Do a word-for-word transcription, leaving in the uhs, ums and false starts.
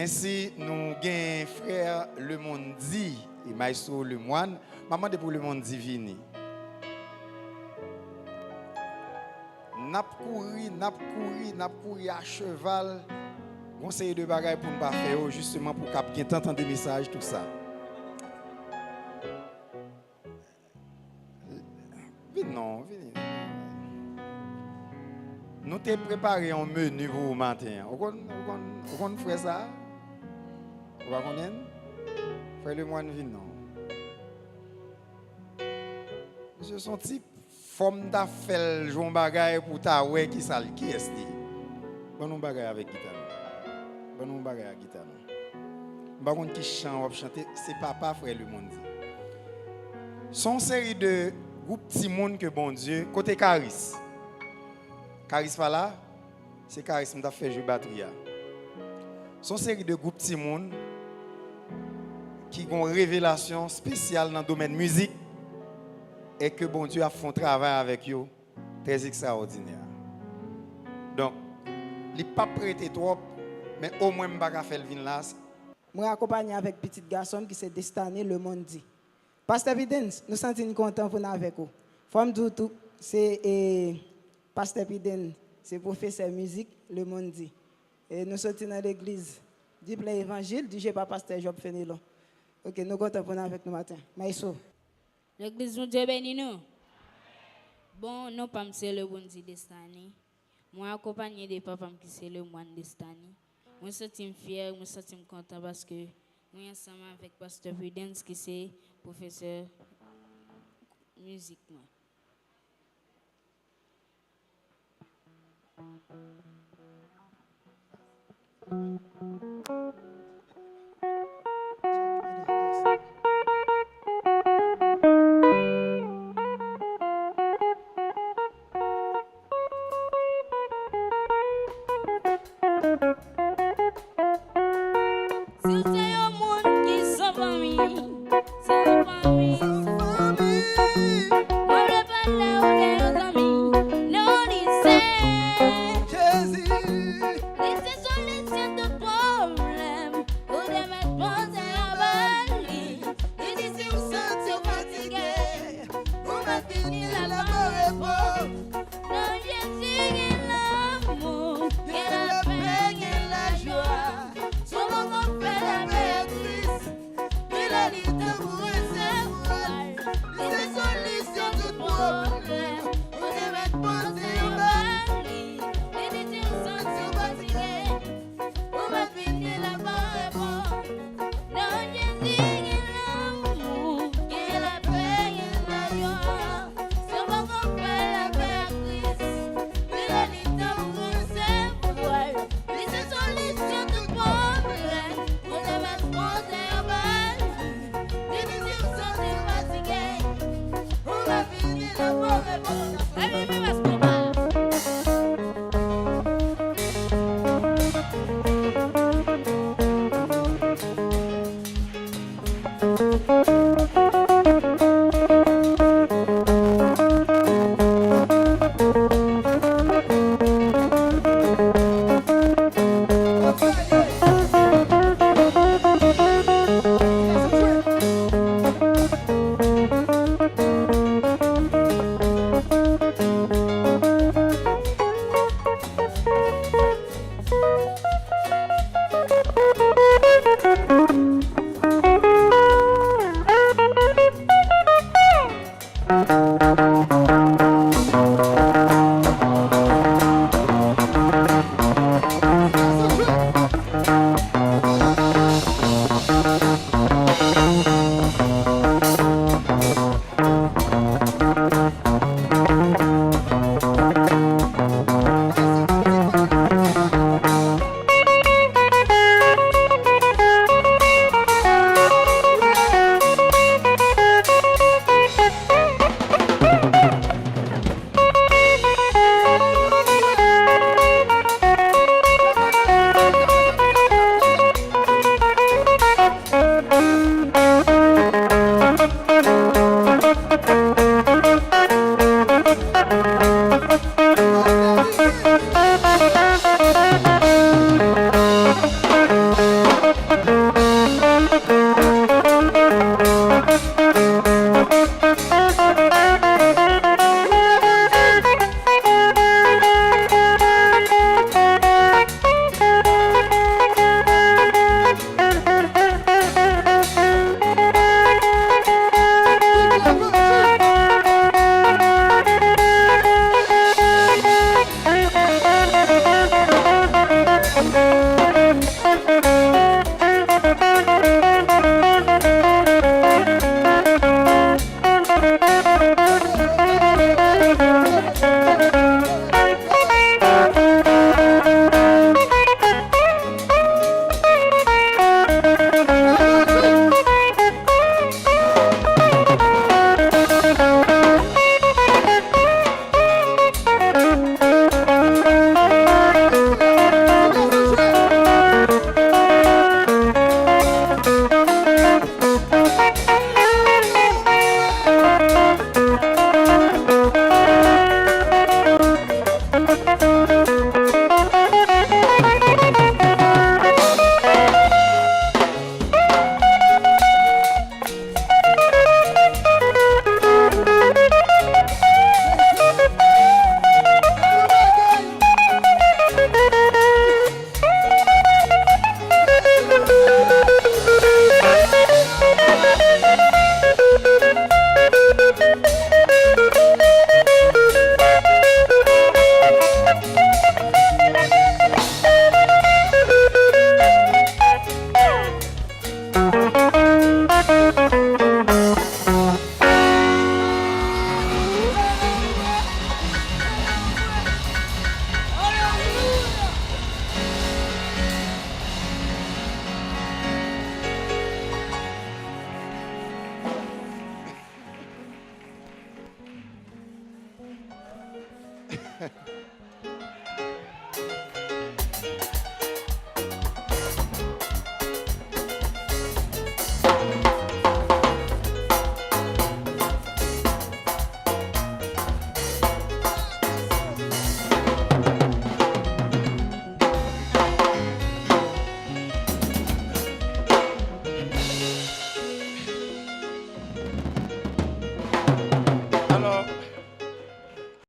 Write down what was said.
Ensi, nou gen frè Lemondy e maestro Lemoine. M ap mande pou Lemondy vini. N ap kouri, n ap kouri, n ap kouri a cheval. Gon seri de bagay pou n pa fè yo, jisteman pou w kab gen tan tande mesaj, tou sa. Vin non, vini. Nou te prepare yon meni pou ou maten an. Ou konn, ou konn, ou konn frè sa a? Ou pa konnen l? Frè Lemoine, vin non. Misye se yon tip, fò m ta fè l jwe yon bagay pou w ta wè ki sa l, kiyès li ye. Ban nou yon bagay avèk gita nou. Ban nou yon bagay ak gita nou. M pa konn ki chan w ap chante, se papa frè Lemondy. Se yon seri de gwoup timoun ke Bondye, kote Karis? Karis pa la? Se Karis m t ap fè jwe batri a. Se yon seri de gwoup timoun ki gon revelasyon espesyal nan domèn mizik e ke Bondye ap fè yon travay avèk yo trè ekstraòdinè. Donk, li p ap rete twòp, men omwen m pa ka fè l vin la. Mwen akonpaye avèk pitit gason m ki se Destany Lemondy. Pastè Pidens, nou santi n kontan pou n avèk ou. Fò m di w tou, se, e, Pastè Pidens, se pwofesè mizik Lemondy. E nou soti nan legliz Di Plen Evanjil, dirije pa Pastè Job Fenelon. Oke, nou kontan pou n avèk nou maten. Maestro. Legliz, Bondye beni nou. Bon, non pa m se Lemondy Destany. Mwen akonpaye de papa m ki se Lemoine Destany. Mwen santi m fyè, mwen santi m kontan paske mwen ansanm avèk Pastè Pidens ki se pwofesè mizik mwen. Si w se yon moun ki san fanmi, san fanmi, mwen vle pale w de yon zanmi, non li se Jezi. Li se solisyon tout pwoblèm, ou te mèt poze yo ba li. Li di si w santi w fatige, ou mèt vini l ap ba w repo. Non Jezi gen lanmou, gen lapè, gen lajwa. Si w poko fè lapè ak Kris, li lè li tan pou resevwa l. Li se solisyon tout pwoblèm. Ou te mèt poze yo ba li. Li di si w santi w fatige, ou mèt vini l ap ba w repo. Non Jezi gen lanmou, gen lapè, gen lajwa. Si w poko fè lapè ak Kris, li lè li tan pou resevwa l. Li se solisyon tout pwoblèm. Ou te mèt poze yo ba li. Li di si w santi w fatige, ou mèt vini l ap ba w repo. Epi, men mas konpa.